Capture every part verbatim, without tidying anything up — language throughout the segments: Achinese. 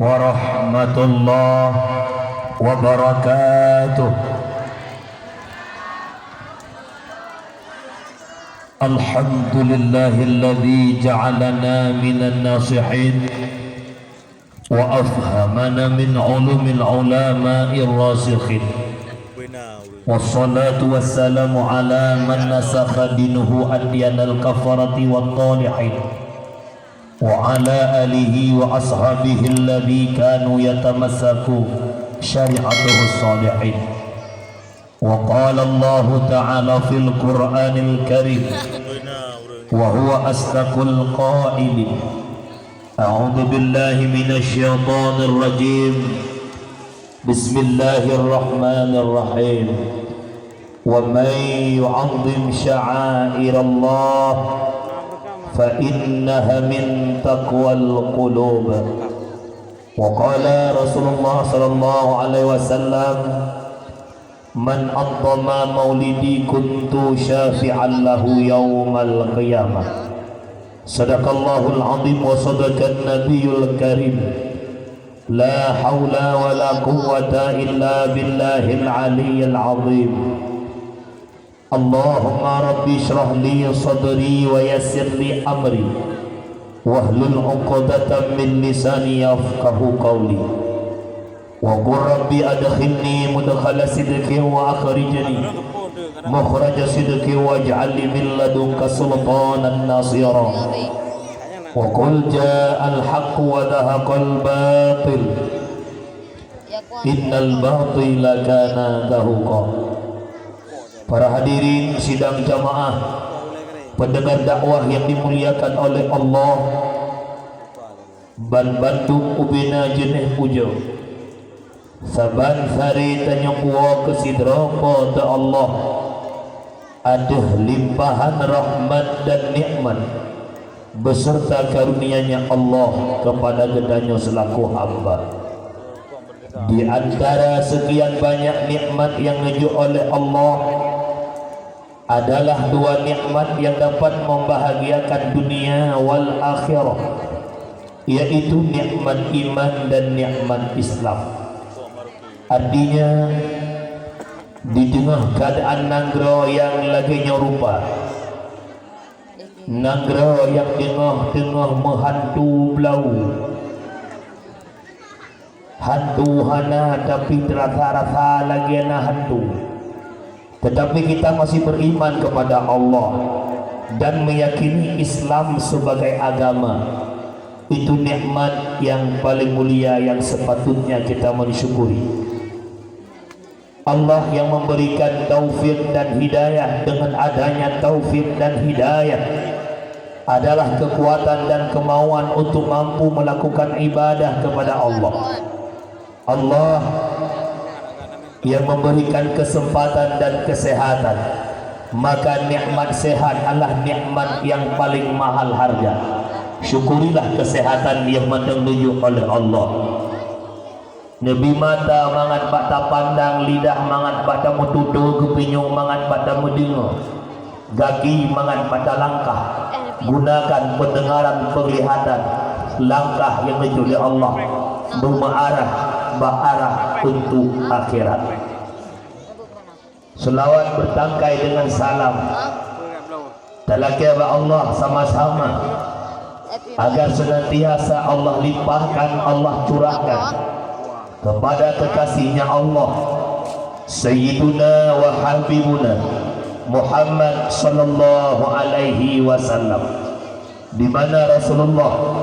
ورحمة الله وبركاته. الحمد لله الذي جعلنا من الناصحين وأفهمنا من علوم العلماء الراسخين. والصلاة والسلام على من نسخ دينه أديان الكفرة والطالحين. وعلى آله وأصحابه الذي كانوا يتمسكوا شريعته الصالحين. وقال الله تعالى في القرآن الكريم، وهو أصدق القائلين: أعوذ بالله من الشيطان الرجيم. بسم الله الرحمن الرحيم. ومن يعظم شعائر الله فإنها من تقوى القلوب. وقال رسول الله صلى الله عليه وسلم: من عظم مولدي كنت شافعا له يوم القيامة. صدق الله العظيم وصدق النبي الكريم. لا حول ولا قوة إلا بالله العلي العظيم. اللهم رب اشرح لي صدري ويسر لي أمري واحلل عقدة من لساني يفقه قولي. وقل رب أدخلني مدخل صدق وأخرجني مخرج صدق واجعل لي من لدنك سلطانا نصيرا. وقل جاء الحق وزهق الباطل إن الباطل كان زهوقا. Para hadirin sidang jamaah, pendengar dakwah yang dimuliakan oleh Allah, ban bandum ubena jeuneh pujoe. Saban sare tanyoe puwoe keu sidroe Po teu Allah, ateueh limpahan rahmat dan nikmat beserta karunia-Nya Allah kepada geutanyoe selaku hamba. Di antara sekian banyak nikmat yang geujok oleh Allah, adalah dua nikmat yang dapat membahagiakan dunia wal akhirah, yaitu nikmat iman dan nikmat Islam. Artinya, di teungoh keuadaan nanggroe nyang lagée nyoe rupa, nanggroe nyang teungoh-teungoh meuhantu blau, hantu hana, tapi teurasa-rasa lagée na hantu. Tetapi kita masih beriman kepada Allah dan meyakini Islam sebagai agama. Itu nikmat yang paling mulia yang sepatutnya kita mensyukuri. Allah yang memberikan taufik dan hidayah, dengan adanya taufik dan hidayah adalah kekuatan dan kemauan untuk mampu melakukan ibadah kepada Allah. Allah yang memberikan kesempatan dan kesehatan, maka nikmat sehat adalah nikmat yang paling mahal harga. Syukurilah kesehatan yang mantong geujok oleh Allah. Neubi mata mangat bak tapandang, lidah mangat bak tameututoe, geupinyueng mangat bak tameudeungoe, gaki mangat bak talangkah. Gunakan pendengaran, penglihatan, langkah nyang geujok lé Allah beumeuarah bak arah untuk akhirat. Selawat bertangkai dengan salam talakée bak Allah sama-sama, agar senantiasa Allah limpahkan, Allah curahkan kepada kekasihnya Allah, Sayyiduna wa Habibuna Muhammad sallallahu alaihi wasallam, di mana Rasulullah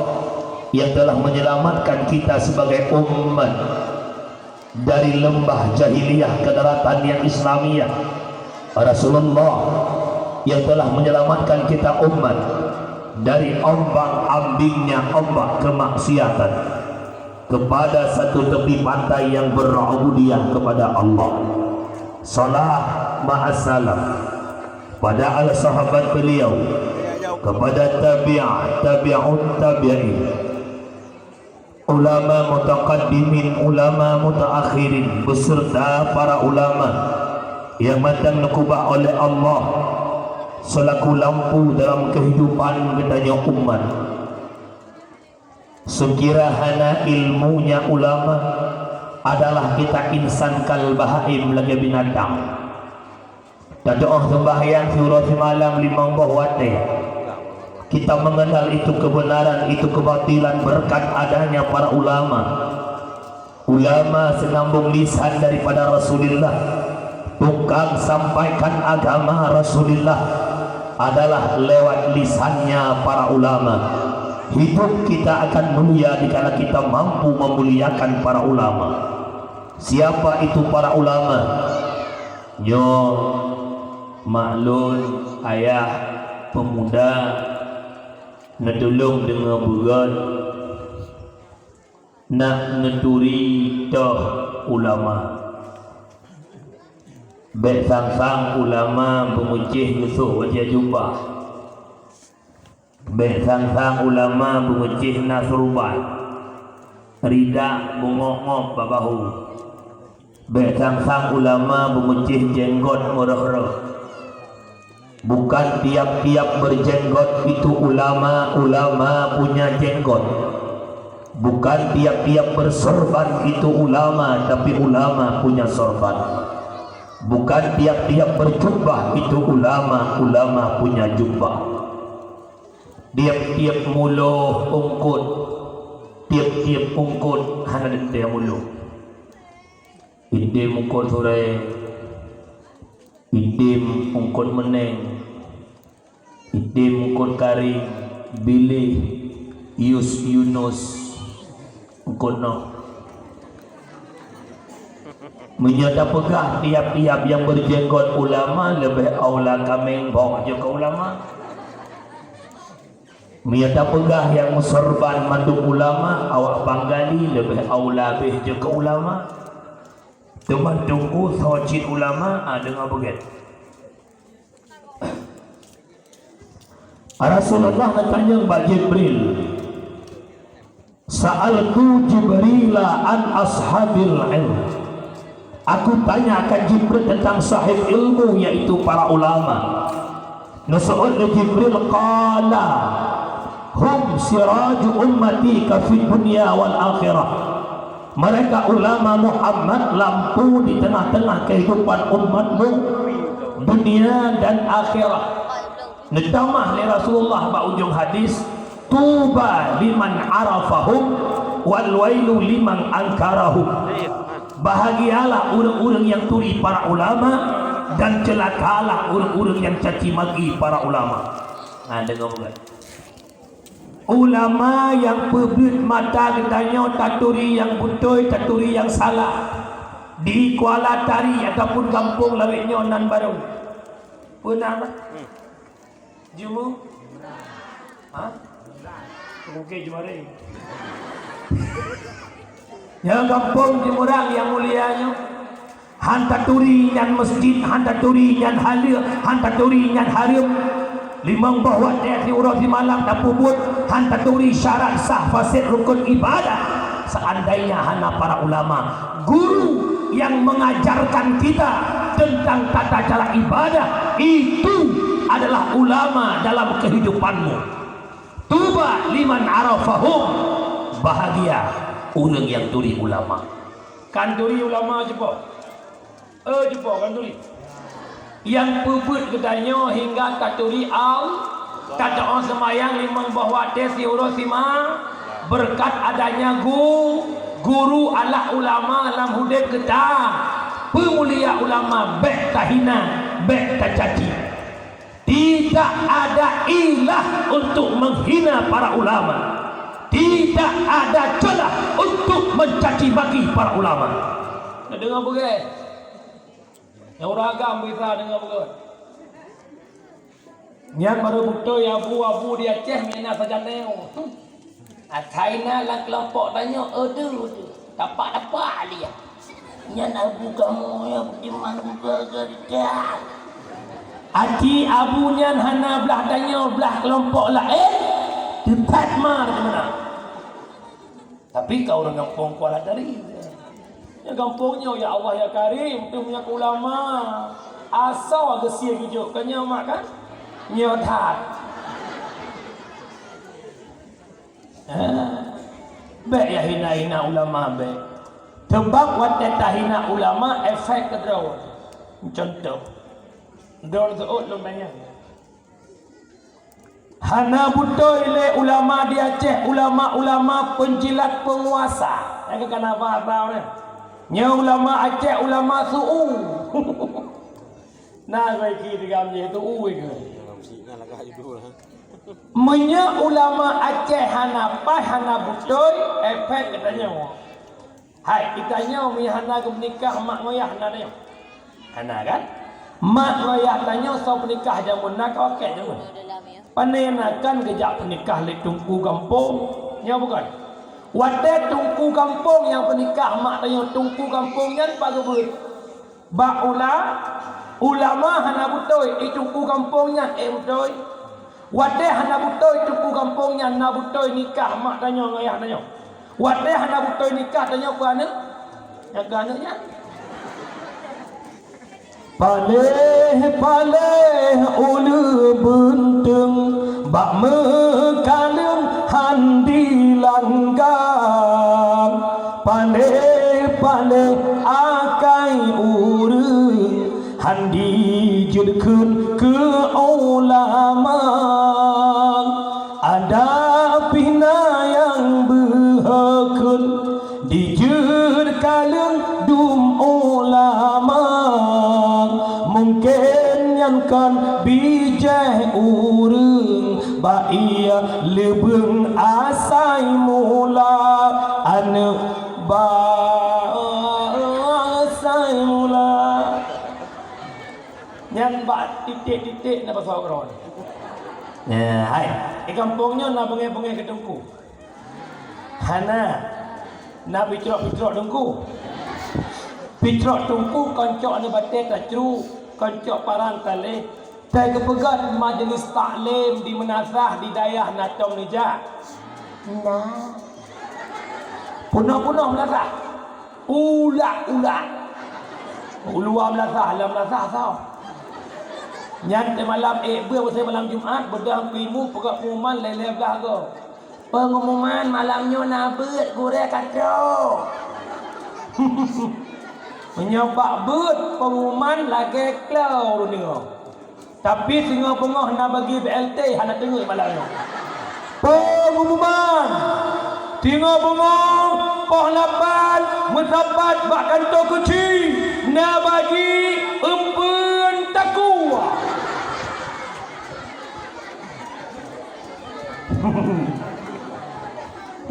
yang telah menyelamatkan kita sebagai umat dari lembah jahiliyah ke daratan yang Islamiyah. Rasulullah yang telah menyelamatkan kita umat dari ombak-ambingnya ombak kemaksiatan kepada satu tepi pantai yang berubudiyah kepada Allah. Salam ma'assalam pada al sahabat beliau, kepada tabi'at, tabi'ut tabi'in, ulama mutaqaddimin, ulama mutaakhirin, beserta para ulama yang mantong neukubah oleh Allah selaku lampu dalam kehidupan geutanyoe umat. Seukira hana ilmunya ulama, adalah kita insan kal bahaim, lagée binatang. Tadoa seumbahyang siuroe simalam limong boh watée. Kita mengenal itu kebenaran, itu kebatilan berkat adanya para ulama. Ulama senambung lisan daripada Rasulullah. Tukang sampaikan agama Rasulullah adalah lewat lisannya para ulama. Hidup kita akan mulia dikala kita mampu memuliakan para ulama. Siapa itu para ulama? Nyoe mak lôn, ayah, pemuda, neutulông deungoe beugöt, nak neuturi toh ulama. Bék sang-sang ulama beumeucéh geusôk watée jubah. Bék sang-sang ulama beumeucéh na surban, ridak beungok-ngok bak bahu. Bék sang-sang ulama beumeucéh jenggot meurôh-rôh. Bukan tiap-tiap berjenggot itu ulama, ulama punya jenggot. Bukan tiap-tiap bersorban itu ulama, tapi ulama punya sorban. Bukan tiap-tiap berjubah itu ulama, ulama punya jubah. Tiep-tiep mulo ungkot, tiep-tiep ungkot hana teuntée mulo. Idem ungkot surée, idem ungkot meuneng, idem ungkot karing, biléh, yus, yunus, ungkot noh. Meunyoe tapeugah tiap-tiap nyang beurjenggot ulama, leubeh aula kaméng bok jeuet keu ulama. Meunyoe tapeugah nyang meusorban mandum ulama, awak Banggali, leubeh aula béh jeuet keu ulama. Teuma teungku soe cit ulama, ah, deungoe beugét. Rasulullah neutanyong bak Jibril, "Sa'altu Jibrila an ashabil ilm." Aku tanyakan Jibril tentang sahib ilmu, yaitu para ulama. Neuseuôt lé Jibril, qala, "Hum siraju ummati ka fid dunya wal akhirah." Mereka ulama Muhammad lampu di tengah-tengah kehidupan umatmu, dunia dan akhirat. Neutamah lé Rasulullah bak ujong hadis, "Tuba liman arafahum, wal wailu liman angkarahum." Bahagialah ureuëng-ureuëng nyang turi para ulama, dan ceulakalah ureuëng-ureuëng nyang caci maki para ulama. Nah, deungoe bukan? Ulama nyang peubeuet mata geutanyoe taturi nyang beutôi, taturi nyang salah. Di Kuala Tari ataupun gampông lawét nyoe nan barô. Peue nan? Jemu? Ha? Oke, Jumare. Nyang gampông Jeumurang nyang mulia nyoe. Han taturi nyan masjid, han taturi nyan haleue, han taturi nyan hareuem. Limong boh watée siuroe simalam tapeubuet, han taturi syarat sah faséd rukun ibadah. Seandainya hana para ulama, guru yang mengajarkan kita tentang tata cara ibadah, itu adalah ulama dalam kehidupanmu. Tuba liman arafahum, bahagia ureuëng nyang turi ulama. Kan turi ulama cupo? Eh, cupo kan turi. Nyang peubeuet geutanyoe hingga taturi Allah, tatoe seumayang limong boh watée siuroe sima, beureukat adanya gu-, guru alah ulama lam udeb geuta. Peumulia ulama bék tahina, bék tacaci. Tidak ada ilah untuk menghina para ulama. Tidak ada celah untuk mencaci maki para ulama. Neudeungoe beugét. Nyang ureuëng agam bisa deungoe beugét. Nyan barô beutôi abu-abu di Aceh meunan sajan nyoe. Asai na lam keulompok tanyoe, "Aduh, aduh, tapak-tapak dia." Nyan abu kamoe nyang beuteumang buka geuredak. Aci abu nyan hana blah tanyoe, blah keulompok laén, teutap mar meunan. Tapi ka ureuëng gampông Kuala Tari. Ya gampông nyoe, ya Allah, ya Karim, teuh meunyoe ulama. Asoe geusie geujok, ka nyoe mak kan? Nyoe that. Ha. Bék ya hina-hina ulama, bék. Teubab watée tahina ulama, efek keudroe. Contoh, droe seuôt lôn tanyong. Hana beutôi lé ulama di Aceh, ulama-ulama penjilat penguasa. Nyang ka na ba-, ba-, nyoe ulama Aceh, ulama su'u. Na goi ki digam jih su'u ke? Meunyoe ulama Aceh hana paih, hana beutôi, efek geutanyoe. Hai, geutanyoe meunyoe hana geumeunikah mak ngon yah na tanyoe? Hana kan? Mak ngon yah tanyoe soe peunikah jameun na ka wakée jameun. Pane na kan geujak peunikah lé teungku gampông? Nyoe bukon? Watée teungku gampông nyang peunikah mak tanyoe, teungku gampông nyan pat geubeuet? Bak ula-, ulama hana beutôi, i teungku gampông nyan ék beutôi. Watée hana beutôi teungku gampông nyan, na beutôi nikah mak tanyoe ngon yah tanyoe. Watée hana beutôi nikah tanyoe keu aneuëk, nyang keu aneuëk nyan. Paléh-paléh uleue beunteueng, bak meukaleueng han dilanggang. Paléh-paléh akai ureuëng, han dijeuet kheun keu ulama. Adak pih na nyang beuheukeuen, dijeuet kaleueng dum ulama. Mungken nyan kon bijéh ureuëng, bak ié leubeueng asai mula, aneuëk ba-, asai mula. Nyan bak titék-titék na pasoe keudroe. Nah, hai. Di gampông nyoe na beungéh-beungéh keu teungku? Hana. Na picrok-picrok teungku? Picrok teungku kon cok aneuëk batée tacruk, kon cok paran taléh. Tageupeugét majeulis taklim di meunasah di dayah na tom neujak? Na. Peunoh-peunoh meunasah. Ulak-ulak. Uluwa meunasah, lam meunasah soe? Nyan teumalam ék beuet, pasai malam Jumat, beudôh keu imeum peugah pengumuman lhée-lhée blaih goe. Pengumuman malam nyoe na beuet, gurée ka trok. Meunyoe bak beuet pengumuman lagée kloe ureuëng deungoe. Tapi singoh beungoh na bagi B L T hana teungeut malam nyoe. Pengumuman! Singoh beungoh poh lapan meusapat bak kantô keuchik na bagi eumpeuen takue.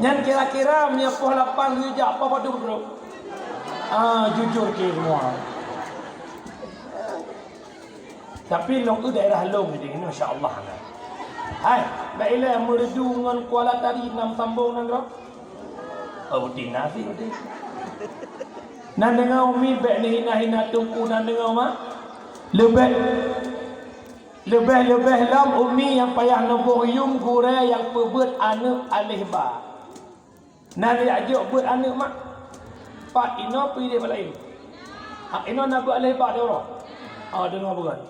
Nyan kira-kira meunyoe poh lapan geujak poh padum trok. Ah, jujur keu semua. Tapi lôn keu daerah lôn, jadi masya Allah na. Hai, bak ilée Meureudu ngon Kuala Tari nam sambong nanggroe. Oh, beutih nasi beutih. Nan deungoe umi bék neuhina-hina teungku nan deungoe mak. Leubeh Leubeh-leubeh lom umi nyang payah neuboh yuem gurée nyang peubeuet aneuëk aléh ba. Na neujak jok beuet aneuëk mak. Pat inoe pih idéh bak laén. Hak inoe na beuet aléh ba di uroe. Oh, deungoe beugét.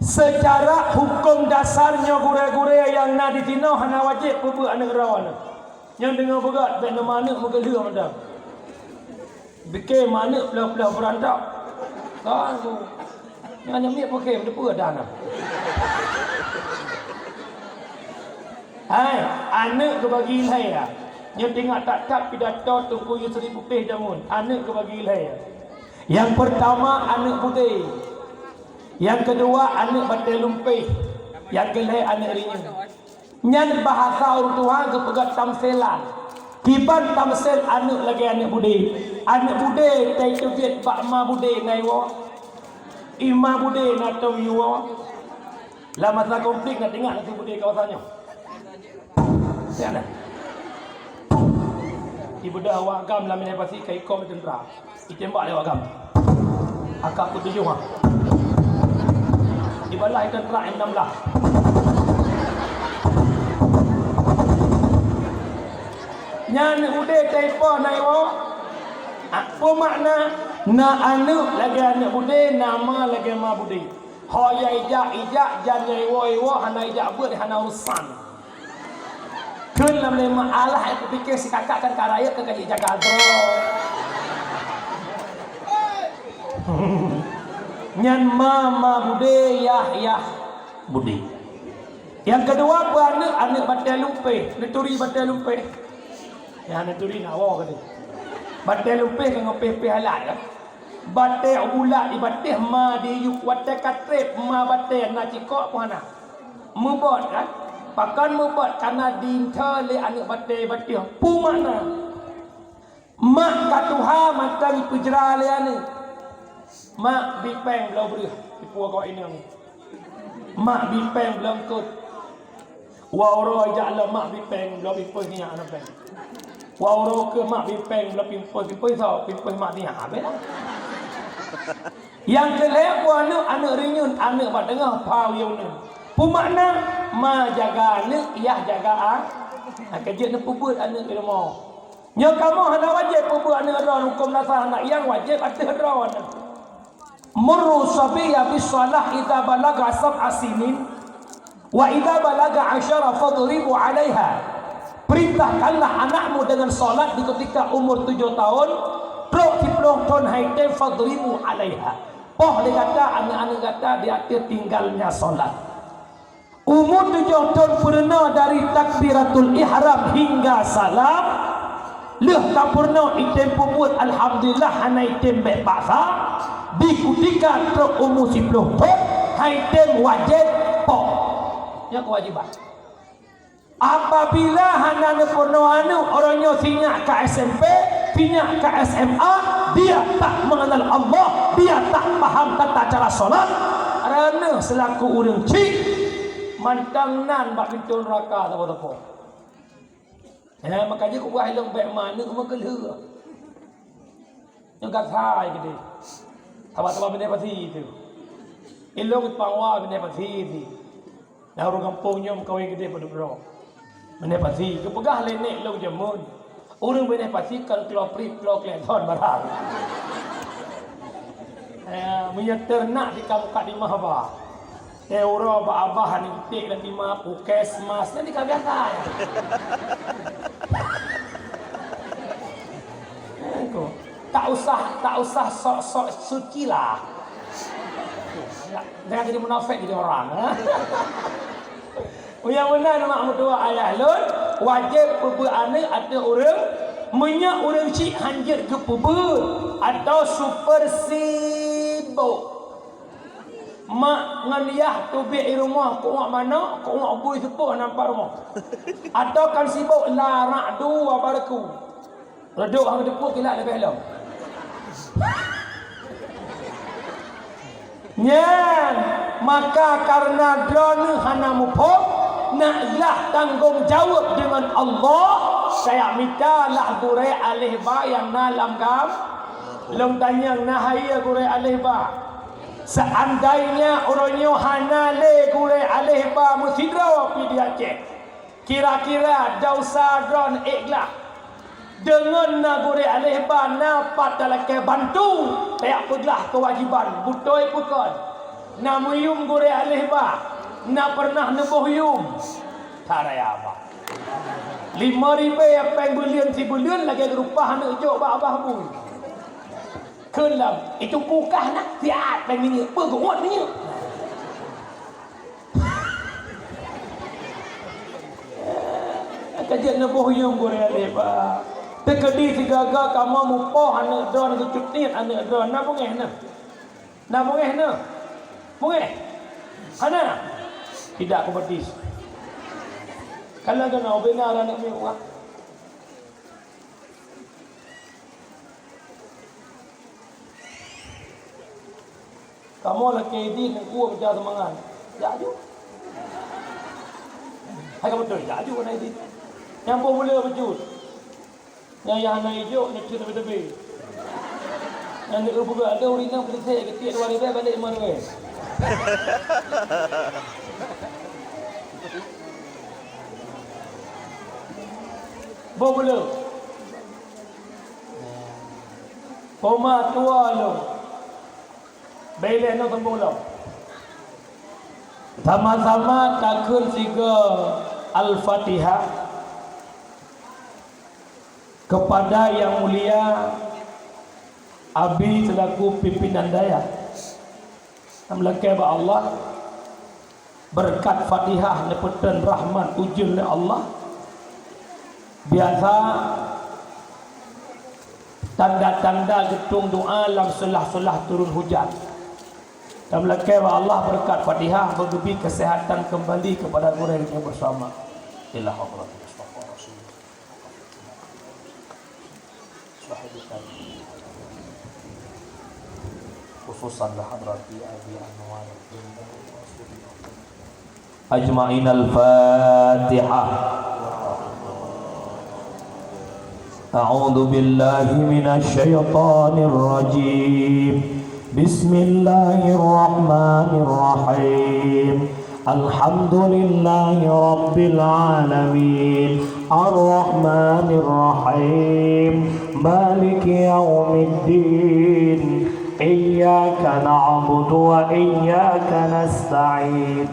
Seucara huköm dasar nyoe gurée-gurée nyang na di sinoe hana wajéb peubeuet aneuëk droe nyoe. Nyan deungoe beugét bék nama aneuëk meugeulheueh mantong. Bike maneuek ploh-ploh beurantôk. Ka su. Nyan nyang miet peuke meuteupeu dah na. Hai, aneuëk geubagi lhée ya. Nyoe teuingat that-that pidato Teungku Yusri Putéh jameun. Aneuëk geubagi lhée ya. Nyang peurtama aneuëk budé. Nyang keudua aneuëk batée lumpéh. Nyang keulhée aneuëk rinyeun. Nyan bahasa ureuëng tuha geupeugah tamsilan. Kiban tamsil aneuëk lagée aneuëk budé. Aneuëk budé tai teubiet bak ma budé na iwoe. I ma budé na tom iwoe. Lam masa konflik na teuingat lagée budé kawasan nyoe. Siap dah. Ibeudôh awak GAM lam Minai Pasi ka ikong teuntra. Itembak lé awak GAM. A K peuet tujoh ha. Ibalah ikan terak M enam belas. Nyan udeb taipo na iwoe. Apa makna? Na aneuëk lagée aneuëk budé, na ma lagée ma budé. Ho ya ijak, ijak, jan ya iwoe, iwoe, hana ijak beuet, hana urusan. Kheun lam lima alah, eh, kupike si kakak kan ka rayeuk keu ka jijaga droe. Nyan ma, ma bude, yah, yah bude. Nyang keudua, peu aneuk, aneuk batée lumpéh, neuturi batée lumpéh. Nyang neuturi nak woe keudeh. Batée lumpéh ka ngon péh-péh alat, kan? Batée bulat ibatéh ma diyueb, watée ka treb ma batée na cikok pun hana. Meubot, kan? Pakon meubot, kana diinta lé aneuk batée ibatéh. Peue makna? Mak ka tuha mantong ipeujra lé aneuk. Mak, bi péng bloe breueh, ipuwoe keu inong. Mak, bi péng bloe eungkôt. Wa uroe jak lom mak bi péng bloe pimpôi nyak na péng. Wa uroe keu mak bi péng bloe pimpôi, pimpôi soe, pimpôi mak nyak, habéh lah. Nyang keu lhée, peu aneuk, aneuk reunyeun, aneuk bak teungoh, pha uyueng uneun. Peue makna? Ma jaga aneuk, yah jaga a-, a, ka jeuet neupeubeuet aneuk di rumoh. Nyoe kamoe hana wajéb peubeuet aneuk droe, hukôm dasar aneuk nyang wajéb ateueh droe aneuk. Muru sabiyya bis shalah idza balagha sab'a sinin, wa idza balagha asyara fadribu 'alaiha. Perintahkanlah anakmu dengan salat di ketika umur tujuh tahun, trok siplôh thon hai tem fadribu 'alaiha. Poh lé gata aneuk-aneuk gata di ateueh tinggalnya salat. Umu tujoh thon peurunoe dari takbiratul ihram hingga salam, lheueh ka peurunoe item peubuet alhamdulillah hana item bék paksa, di kutika trok umu siplôh thon, hai tem wajéb poh. Nyan keuwajéban. Apabila hana neupeurunoe aneuk, uroe nyoe sinyak ka S M P, sinyak ka S M A, dia tak mengenal Allah, dia tak paham tata cara salat, raneuk seulaku ureueng chik, mantong nan bak pintoe neuraka saboh-saboh. Eh, maka jih kupeugah ilong bék ma aneuk meukeulheueh. Nyoe gata hai keudeh. Haba-haba binéh pasi tu. Ilong ipang wa binéh pasi tu. Nah, ureueng gampông nyoe meukawen keudeh padub droe. Binéh pasi, geupeugah lé nèk lôn jameun. Ureueng binéh pasi kon kloe prit, kloe klek thon barang. Eh, meunyoe teunak di kamoe ka di mah ba. Eh, uroe bak abah ni iték lagi ma puskesmas, jadi ka biasa. Ko, tak usah, tak usah sok-sok suci lah. Ya, jangan jadi munafik jadi orang, ha? Nyang meunan mak meutuah ayah lôn, wajéb peubeuet aneuk ateueh ureueng, meunyoe ureueng chik hanjeuet geupeubeuet, atau super sibuk. Mak ngon yah teubiet i rumoh keu'uek manok, keu'uek bui seupôt nampak rumoh. Atau kan sibuk larak dua bareku. Reudôk hana teupeu kilat leubeh lom. Nyan, maka kareuna droeneuh hana muphom, naklah tanggong jaweueb deungon Allah, kaya mita lah gurée aléh ba nyang na lam gam-, lôn tanyong na hai gurée aléh ba. Seandainya uroe nyoe hana lé gurée aléh ba meusidroe pih di Aceh, kira-kira desya droeneuh ék glah. Deungon na gurée aléh ba na pat talakée bantu, tajak peuglah keuwajéban, beutôi peue kon. Na meuyuem gurée aléh ba, na peureunah neuboh yuem. Taraya ba. Limong ribée péng buleuen sibuleuen lagée geurupah aneuk jok bak abah bui. Kheun lom, itu bukah na siat péng minyeuk, peugeuot minyeuk. Ka jeuet neuboh yuem gurée aléh ba. Teukeudi sigaga kamoe mupoh aneuk droeneuh, geucut niet aneuk droeneuh, na beungéh na? Na beungéh na? Beungéh? Hana? Tidak kompetisi. Kalau kena ubena aneuk miet ureueng. Kamoe lakée idin, neuk ueh meuja seumangat. Jak aju. Hai ka beutôi, jak aju keunan idin. Nyang boh buleuen bacut. Nyang, nyang hana ijok, neuk cut teubi-teubi. Nyang neuk peugah, ada ureueng inong peulisi, geutiek dua ribée, balek lima ribée. Boh buleuen. Oma tuha lôn. Bèk ilèe nyoe sambông lom. Sama-sama takheun sigoe Al-Fatihah. Kepada Yang Mulia Abi selaku pimpinan dayah, meulakée bak Allah, berkat Fatihah neupeutrön rahmat ujeuen lé Allah. Biasa tanda-tanda geutueng doa lam seulah-seulah turun hujan. Dan meulakée bak Allah, berkat Fatihah, beugeubri kesehatan kembali kepada gurée nyang bersama. Ila hadratil Mustafa Rasulullah. Khususan lah hadrati Abi Anwar bin Ajma'in. Al-Fatihah. A'udzu billahi minasy syaithanir rajim. Bismillahirrahmanirrahim. Alhamdulillahi rabbil alamin. Arrahmanirrahim. Maliki yaumiddin. Iyyaka na'budu wa iyyaka nasta'in.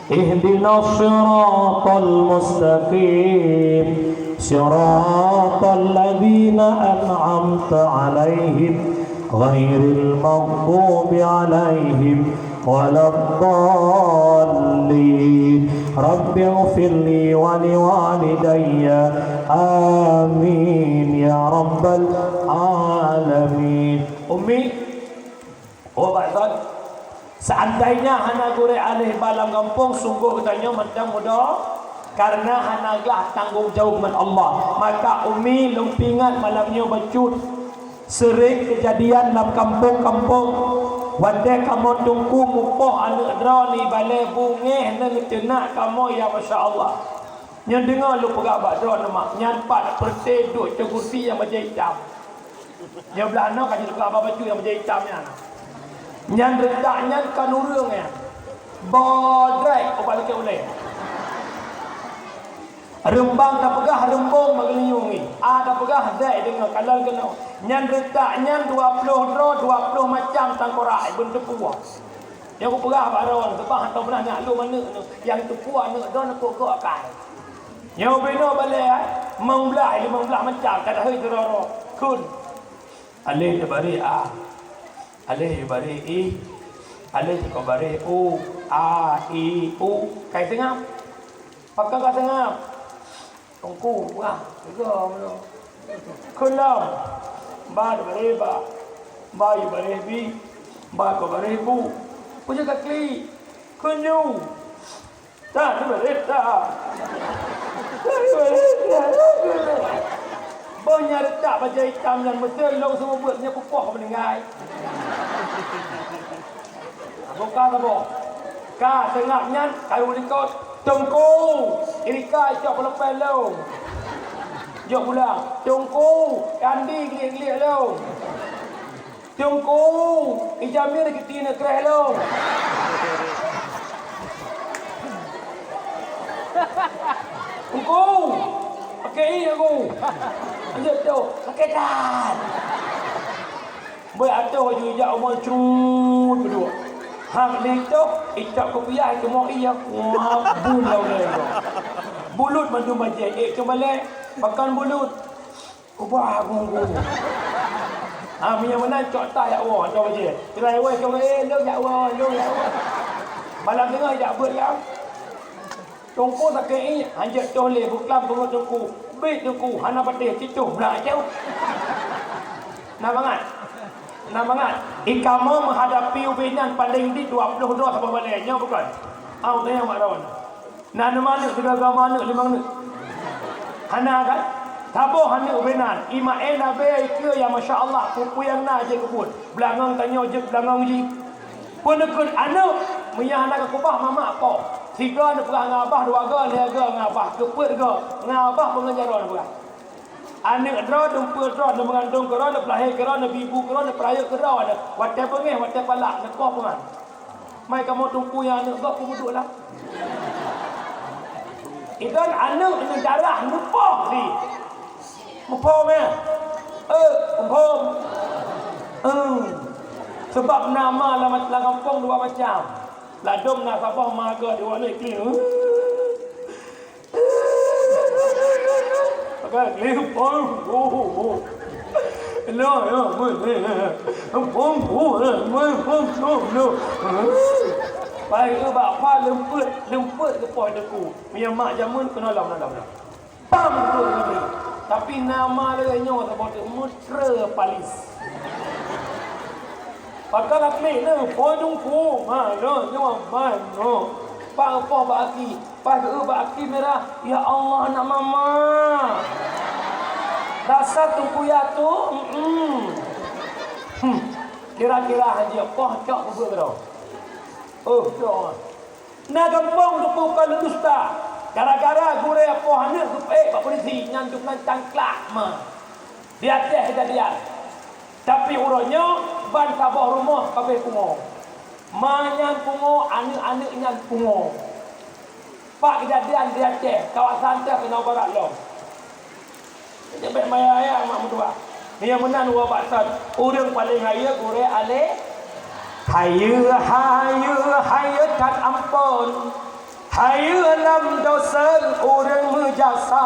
Ihdinas siratal mustaqim. Siratal ladzina an'amta 'alaihim ghairil maghdubi 'alaihim waladdallin. Rabbighfirli wa liwalidayya. Amin ya rabbal alamin. Ummi, oh, Pak Ustaz, seandainya hana gurée aléh ba lam gampông, sunggoh geutanyoe mantong mudo, karena hana glah tanggong jaweueb ngon Allah. Maka Ummi, lôn peuingat malam nyoe bacut, sering keujadian lam kampông-kampông, watée kamoe teungku mupoh aneuëk droeneuh ibalée bungéh neuh teunak kamoe, ya masya Allah. Nyan deungoe lôn peugah bak droeneuh, mak, nyan pat peureuté duek cok kursi nyang bajée itam. Nyoe blaih noe ka jiteuka bak bacut nyang bajée itam nyan. Nyan reutak nyan kon ureuëng nyan. Bodrek ubat likot ulée. Reumbang tapeugah reumbong bak geulinyueng ngi. A tapeugah zek deungoe kalon keunoe. Nyan reutak nyan dua ploh droe, dua ploh macam tangkorak ibeun teupeue. Nyang kupeugah bak droeneuh, seubab hana pernah nyak lôn aneuëk nyoe. Nyang teupeue aneuëk droeneuh pokok kai. Nyoe binoe balée, limong blaih, limong blaih macam, ka tahôi keudroe-droe. Kheun. Aléh teubareh a. Aléh teubareh i. Aléh teubareh u. A, i, u. Kai seungab. Pakon ka seungab? Teungku, wah, teuga meunoe. Kheun lom. Ba teubareh ba. Ba teubareh bi. Ba teubareh bu. Peue jeuet ka klik? Kheun ju. Tan, teubareh tan. Tan, teubareh tan. Boh nyang reutak bajée itam nyan meusé lôn seumeubeuet nyan pupoh meuninggai. Buka saboh. Ka seungab nyan karu likot. Teungku, irika icok peuleumpéh lôn. Jok pulang. Teungku, kandi geliek-geliek lôn. Teungku, ijamir geuti neukreh lôn. Teungku, pakai i aku. Lanjut tu, pakai tan. Beuatoh laju ijak umoe cut beudua. Hak lé toh, icok kupiah iteumok ie, wah, bun lau lé. Bulut mandum bajée, ék cuma lé, pakon bulut. Ubah guru. Ha, meunyoe meunan cok tah jak woe, cok bajée. Kira woe, cok, eh, lôn jak woe, lôn jak woe. Malam teungoh jak beuet lam. Teungku sakét ié, hanjeuet toh lé, beuklam teungoh teungku. Bit teungku, hana patéh, citoh blah jauh. Na mangat. Na mangat. Ikamoe meuhadapi ubé nyan paleng dit dua ploh droe saboh balée. Nyoe bukon? Au tanyong mak droe. Na neumaneuek, tiga-tiga maneuek, limong neuk. Hana kan? Saboh aneuëk ubé nan. Imaé nabé ikeue ya masya Allah, peue-peue nyang na jeuet keubuet. Beulangong tanyoe jeuet beulangong jih. Peuneukeuet aneuëk, meunyo hana ka keubah mamak po. Sigoe neupeugah ngon abah, dua goe, lhée goe ngon abah, keupeuet goe ngon abah, beungon jaroe neupeugah. Aneuëk droe, dumpeue droe, neumeugandong keudroe, neupeulahé keudroe, neubibu keudroe, neupeurayeuk keudroe, watée beungéh, watée palak, neukoh peungan. Mai kamoe teungku nyang aneuëk gob peue meuduek lah. Idan aneuëk neudarah neupoh di. Muphom, eh? Eh, muphom. Eh. Sebab nama lam, lam gampông dua macam. Ladôm na saboh ma goe di wak iklim. Ka lheueh phôn hu. Lo, lo, phôn hu, phôn hu, lo. Pai keu bak pha leumpet, leumpet keu poh teuku. Meunyo mak jameun keunoe lom, lom, lom. Pam tu tadi. Tapi nama lagèe nyoe saboh teuk, Mesra Palis. Pakon akhé nyoe, phôn dungku, ma, nyoe, nyoe, ma, nyoe. Bak poh bak aki, pas eu bak aki mirah, ya Allah, anak mama. Dasar teungku yatu, mm-mm. Hmm. Kira-kira haji poh cok bubuk keudroe. Oh, cok. Na gampông geupeu kon dusta, gara-gara gurèe poh aneuk geupeuék bak polisi nyan dum nan cangklak ma. Di Aceh kejadian. Tapi uroe nyoe ban saboh rumoh ka abéh pungo. Ma nyan pungo, aneuk-aneuk nyan pungo. Pak kejadian di Aceh, kawasan teuh keunoe barat lom. Jadi bèk maya-maya mak meutuah. Nyang meunan wa bak that, ureueng paleng hayeue gurèe alèh. Hayeue, hayeue, hayeue that ampôn. Hayeue lam dosen ureueng meujasa.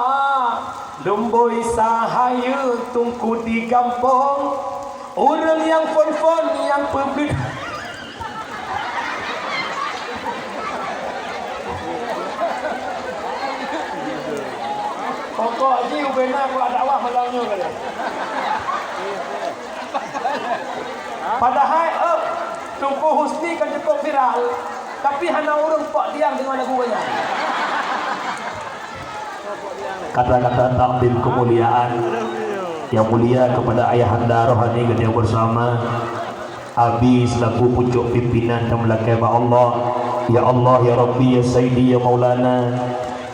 Lumbôi sa hayeue teungku di gampông. Ureueng nyang phôn-phôn nyang peubeuet. Pokok jih ubena kuat dakwah malam nyoe kali. Padahai, eh, Teungku Husni kan cukup viral, tapi hana ureueng pok diang deungon lagu nyan. Kata-kata takdim kemuliaan yang mulia kepada ayahanda rohani geutanyoe bersama. Abi selaku pucuk pimpinan dan meulakèe bak Allah. Ya Allah, ya Rabbi, ya Sayyidi, ya Maulana.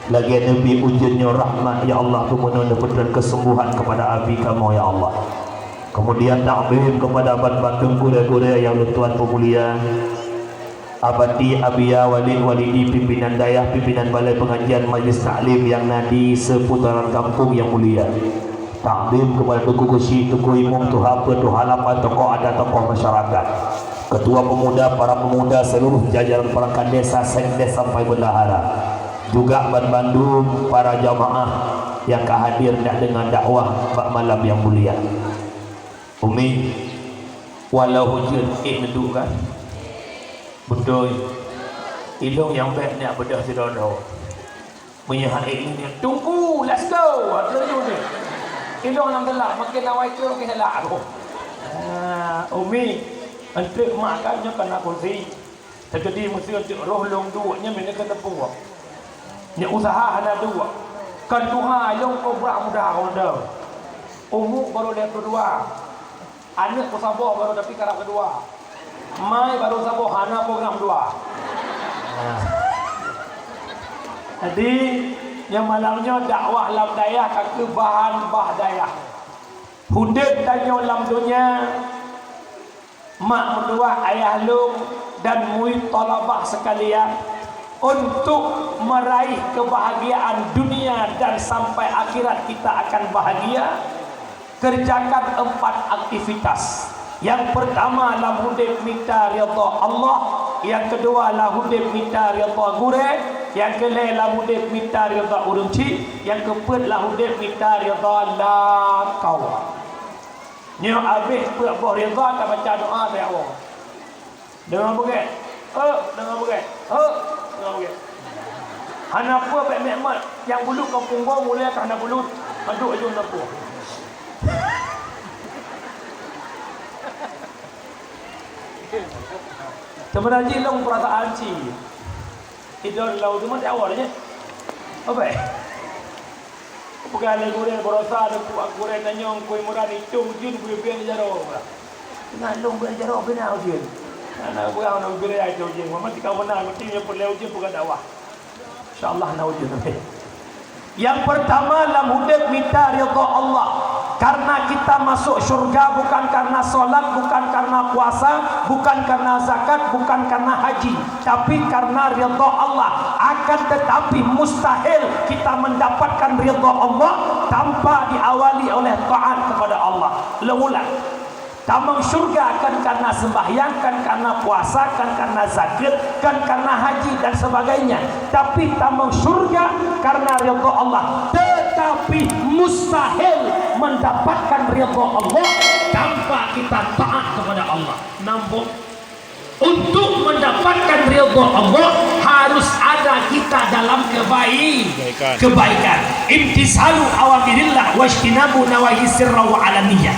Lagèe neubi ujeuen nyoe rahmat, ya Allah, keumeunyoe neupeutrön keuseumbôhan kepada abi kamoe, ya Allah. Kemudian takdim kepada ban-ban teungku gurèe-gurèe nyang lôn tuan peumulia. Abati, Abiya, Walid, Walidi, pimpinan dayah, pimpinan balai pengajian, majlis taklim nyang na di seputaran gampông nyang mulia. Takdim kepada Teungku Geuchik, Teungku Imum, Tuha Peuet, Tuha Lapan, tokoh adat, tokoh masyarakat, ketua pemuda, para pemuda, seluruh jajaran perangkat desa, sekdes sampai bendahara. Juga ban bandum para jamaah nyang ka hadir nyak deungon dakwah bak malam nyang mulia. Umi, walau hujeuen ék neuduek kan? Beutôi. Ilong nyang bèk nyak beudôh sidroe-droe. Meunyoe han ék nyan, "Teungku, let's go!" Atra jeuet deh. Ilong lam teulak, makin awai keu makin helak aku. Ah, Umi, eunteuk mak kan nyoe kana kursi. Teukeudi meuseu eunteuk roh lôn duek nyan meunan keu teupeu. Nyak useuha hana duek. Kan tuha ilong keu brat muda honda. Umu barô lhèe plôh dua. Aneuk peusaboh barô tapi karab keudua. Mai barô saboh hana program dua. Nah. Jadi, nyang malam nyoe dakwah lam dayah ka keuh bahan bah dayah. Udép tanyoe lam donya, mak meutuah ayah lôn dan murid thalabah sekalian, untuk meraih kebahagiaan dunia dan sampai akhirat kita akan bahagia, kerjakan empat aktivitas. Yang pertama, lam udép mita ridha Allah. Yang kedua, lam udép mita ridha gurèe. Yang keulhèe, lam udép mita ridha ureueng chik. Yang keupeuet, lam udép mita ridha lakau. Nyoe abéh peuet boh ridha, tabaca doa, tayawa. Deungon beugèt. Hok, deungon beugèt. Hok, deungon beugèt. Hana peue bèk meumat, nyang bulut ka punggong, ulèe ka hana bulut. Aduh, aju na peue. Teuma jih lôn peurasaan cit. Idon lau teuma di awal nyan. Apa? Peugah lé gurèe baroesa, deungon gurèe tanyong, kue muran itong jun bubé jaroe. Teuka lôn bubé jaroe beuna ujeuen. Hana peugah na bubé raya itong ujeuen. Mama tika beuna, meusti nyoe peureulèe ujeuen peugah dakwah. Insya Allah na ujeuen. Yang pertama, lam udép mita ridha Allah. Karena kita masuk syurga bukan karena salat, bukan karena puasa, bukan karena zakat, bukan karena haji, tapi karena ridha Allah. Akan tetapi, mustahil kita mendapatkan ridha Allah tanpa diawali oleh taat kepada Allah. Lôn ulang. Tamong syurga kan karena sembahyang, kan karena puasa, kan karena zakat, kan karena haji dan sebagainya. Tapi tamong syurga karena ridha Allah. Te- Tapi mustahil mendapatkan ridha Allah tanpa kita taat kepada Allah. Nambung. Untuk mendapatkan ridha Allah, harus ada kita dalam kebaik-, Kebaikan. kebaikan. Imtisalu awamirillah wajtinabu nawahi sirra wa alaniyah.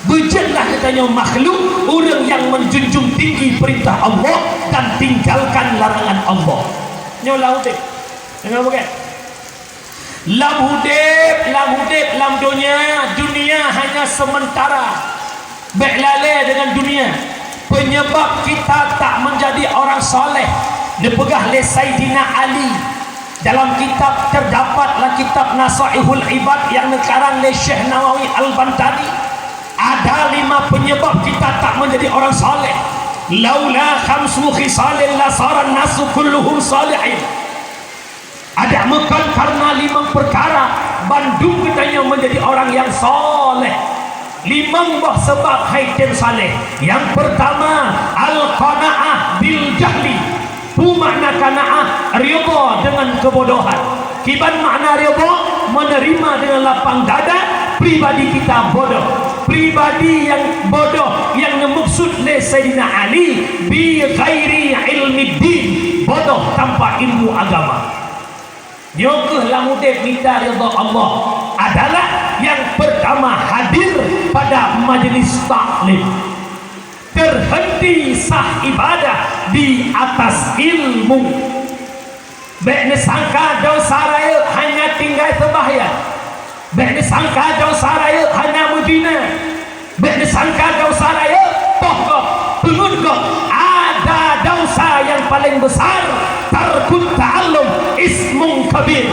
Beujeuetlah geutanyoe makhluk, ureuëng nyang menjunjung tinggi perintah Allah dan tinggalkan larangan Allah. Nyoe lam udeb. Deungoe bukan? Lam udeb, lam udeb, lam donya, dunia hanya sementara. Bék lalée deungon dunia. Penyebab kita tak menjadi orang saleh, dipeugah lé Saidina Ali. Dalam kitab, terdapat lam kitab Nasaihul Ibad nyang neukarang lé Syekh Nawawi Al-Bantani, ada lima penyebab kita tak menjadi orang saleh. Laula khamsu khisalin lasaran nasu kulluhum salihin. Adak meukon karena limong peukara, bandum geutanyoe menjadi orang yang saleh. Limong boh sabab hai tem saleh. Yang pertama, al-qanaah bil jahli. Peue makna qanaah? Ridha dengan kebodohan. Kiban makna ridha? Menerima dengan lapang dada pribadi kita bodoh. Pribadi yang bodoh yang dimaksud lé Saidina Ali bi ghairi ilmiddin, bodoh tanpa ilmu agama. Nyoe kheueh lam udeb mita ridha Allah adalah yang pertama hadir pada majlis taklim. Terhenti sah ibadah di atas ilmu. Bék neusangka desya rayeuk hanya tinggai seumbahyang. Bék neusangka desya rayeuk hanya meuzina. Bék neusangka desya rayeuk poh gob, peungeut gob. Ada desya yang paling besar, tarkut ta'allum ismun kabir.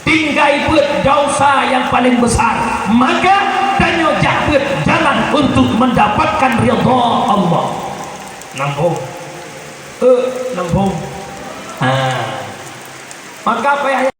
Tinggai beuet desya yang paling besar. Maka tanyoe jak beuet jalan untuk mendapatkan ridha Allah. Nambung. Eh, nambung. Ha. Maka payah